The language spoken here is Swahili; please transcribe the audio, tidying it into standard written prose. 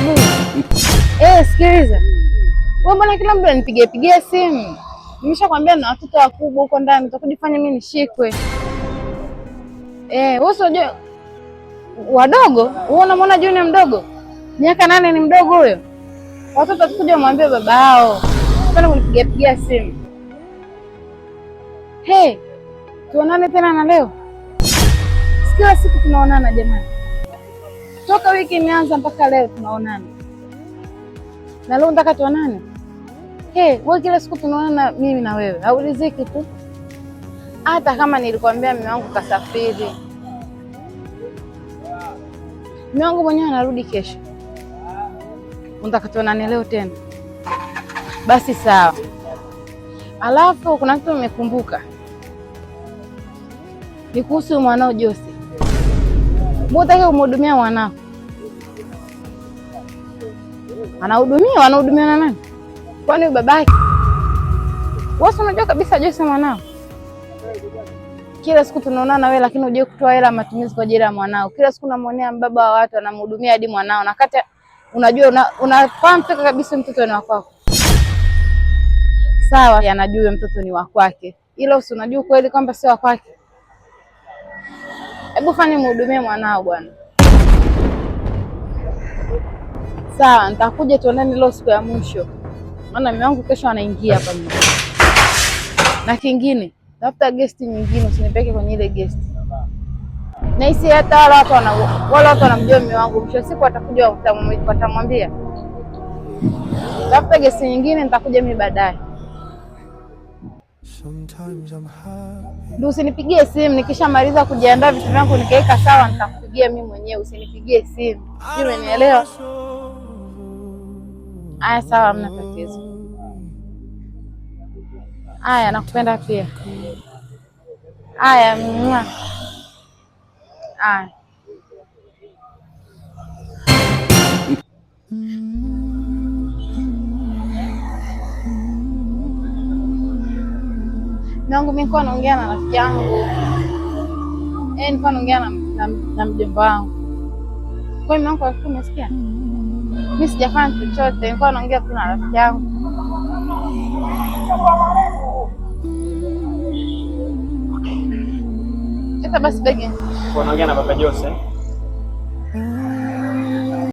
Babu. Eh, sikiliza. Wewe mbona kila mtu ananipigia pigia simu? Nimeshakwambia na watoto wakubwa huko ndani, utakujifanya mimi nishikwe. Eh, wewe unajua wadogo, wewe unamwona Junior mdogo? Miaka 8 ni mdogo huyo. Watoto watakuja mwambie baba yao. Sana kunipigia pigia simu. Hey, tuonane tena na leo. Kila siku tunaonana jamani. Toka wiki imeanza mpaka leo tunaonana. Na leo nataka tuonane. Hey, wewe kila siku tunaonana mimi na wewe. Hauliziki tu. Hata kama nilikwambia mume wangu kasafiri. Mume wangu mwenyewe anarudi kesho. Unataka tuonane leo tena? Basi sawa. Alafu kuna kitu nimekumbuka. Ni kuhusu mwanao Jose. Mbona unataka kumhudumia mwanao? Anahudumiwa, anahudumiwa na nani? Kwani babake? Wewe unajua kabisa Jose mwanao. Kila siku tunaonana wewe, lakini hujui kutoa hela matumizi kwa ajili ya mwanao. Kila siku unamwonea baba wa watu anamhudumia hadi mwanao. Na kati unajua unafahamu kabisa mtoto ni wa kwako. Sawa, anajua mtoto ni wa kwake. Ila usi unajua kweli kwamba sio wa kwake. Hebu fanya mhudumie mwanao bwana. Sawa, nitakuja tuonane leo siku ya mwisho. Maana mume wangu kesho anaingia hapa mimi. Na kingine, tafuta guest nyingine usinipeke kwenye ile guest. Na hisi hata wala watu wanamjua mume wangu, mwisho siku atakuja watamwambia. Tafuta guest nyingine, nitakuja mimi baadaye. Ndio usinipigie simu, nikishamaliza kujiandaa vitu vyangu nikaweka sawa nitakupigia mimi mwenyewe, usinipigie simu. Sijui umenielewa? Aya sawa, hamna tatizo. Aya, nakupenda pia. Aya, mwa. Aya. Nangu mimi nilikuwa naongea na rafiki yangu. Nilikuwa naongea na mjomba wangu. Kwa hiyo mwanangu alikuwa umesikia? Mimi sijafanya chochote, nilikuwa naongea tu na rafiki yangu. Sasa basi begi. Unaongea na baba Jose?